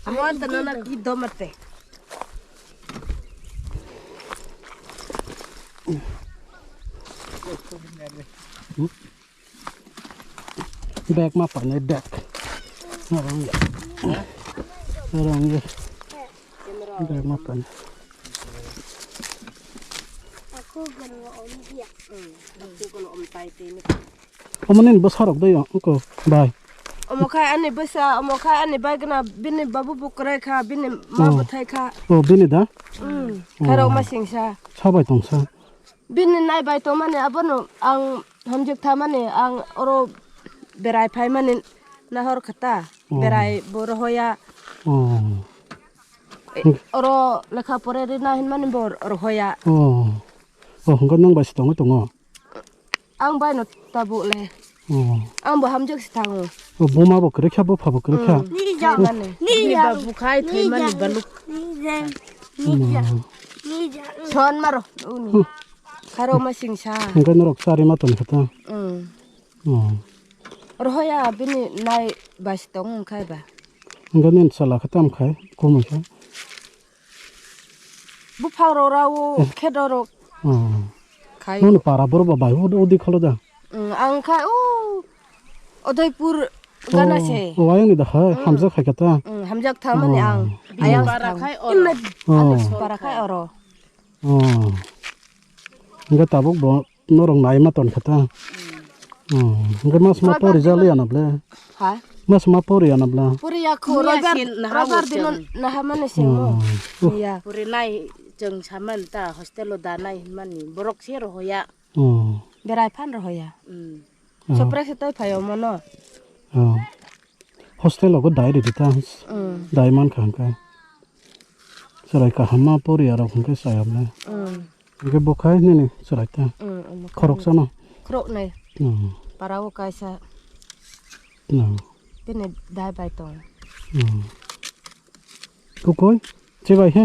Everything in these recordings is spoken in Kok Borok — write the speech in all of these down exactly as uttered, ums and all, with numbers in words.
Amo anta nana ki domate. Bag ma panai bag. Narang ya. Narang ya. Bag ma panai. Aku gana om dia. Aku gana om tai te ni. Omo nini bwsarok dai, uncle bai. Omo khai ani bwsa, omo khai ani bai gana bini babu bo kwrai kha, bini ma Oh. bo thai kha. Oh, bini da? Mm. Oh. Kharok ma singsa. Sabai tongsa. Bini nai bai tongmani abono ang hamjak thamani ang oro berai phaimani nahor khata. Oh. Berai bo rohoya. Oh. Oro lekha pore rina hinmani bo rohoya. Oh. Oh, hwnkhe nwng bai se tongwi tongo? Ang bai no tabuk le. Oh. Ang bo hamjak se thango. Oh, buma bo kwrwi kha, bupha bo kwrwi kha. Mm. Nija. Mane. Nija. Ni ba bukhai thai mani baluk. Nija. Nija. Nija. Son maro uni. Kharo ma singsa. Hwnkhe norok chari ma tong kha ta? Mm. Oh. Rohoya bini nai bai se tong khai ba. Hwnkhe nini chwla khe tam khai, kumui khe? Buphang rok rao Eh. khe dorok Oh. khai. Noni para borok ba bai udi kholo da? Mm, ang khai o Udaipur gana Oh, se. Oh, ayang ni da hai, Mm. hamjak khai kata. Mm, hamjak tha mani Oh. ang. Bini Ayang para thang. khai oro. Oh. Para khai oro. Oh. Hingke tabuk bo norok nai ma ton kata. Mm. Oh. Hingke mas ma Roibar pori dino- jali ana ble. Ha? Mas ma pori ana bla. Puri ya kho Puri ya roibar, sin naha roibar wo dino chwng. naha mani se mo. Oh. Ya. Puri nai chwng saman ta hostel o da nai hinmani. Borok se rohoya. Oh. Berai phan rohoya. Mm. Oh. Sopre se toi phaio mono. Oh. Hostel o go dai ridi ta. Mm. Dai man kha hwnkhe. Chwrai kaham ma pori arok hwnkhe chayam le. Mm. Hwnkhe bo khai nini chwrai ta. Mm, omo Khorok khai. Chano. Khorok nai. Mm. Para o kaisa. Mm. Bini dai bai tong. Mm. Kukui? Chibai he?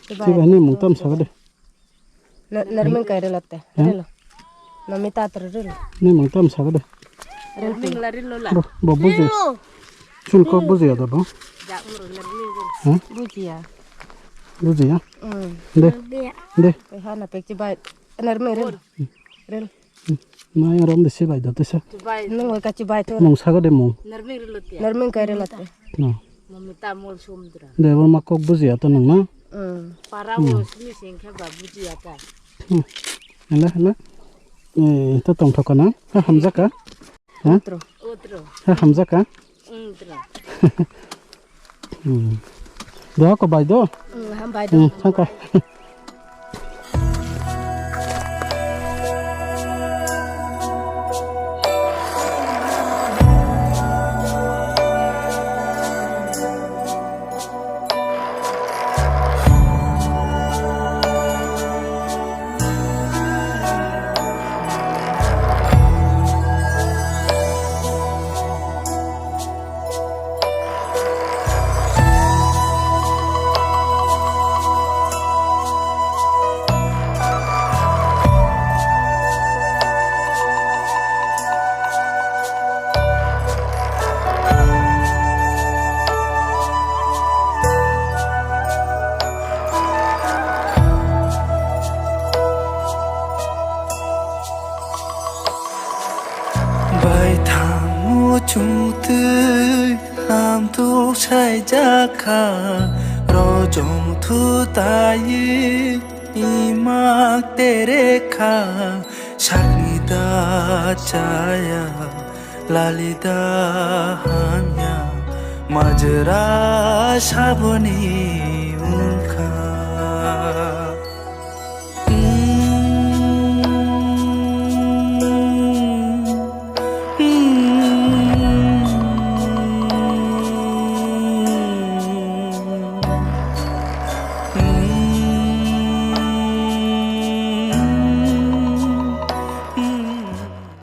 Chibai. Chibai ni mung tam saga de. Na, narming kai relo te. Eh? Relo. Nami ta tro relo. Ni mung tam saga de. Relo. Ming la relo la. Bo, bo buji. Relo. Chun kok buji ya da bo. Ja, umro narming relo. Eh? Buji ya. Buji ya? Mm. De. De. Ko ha na pek chibai. Narming relo. Relo. Nai rom de se bai da tesa. Chibai. Nung ka chibai to. Mung saga de mung. Narming relo te. Narming kai relo te. No. Mami ta mol sum dra. De bo ma kok buji ya to nung na. Mm. Para Hmm. wo simi sing khe ba buji ya ta. Hmm. Hala, hala. Eh, to tong thok na. Ha, hamjak ka? Ha? Otro. Otro. Ha, hamjak ka? Mm, otro. Hmm. Doa ko bai do? Mm, ham bai do. Hmm, thang ka. Baithang muchung twi lamthok saijak kha, rojong thu taiwi imak tere kha, sakni da chaya, lali da hamya, majra saboni.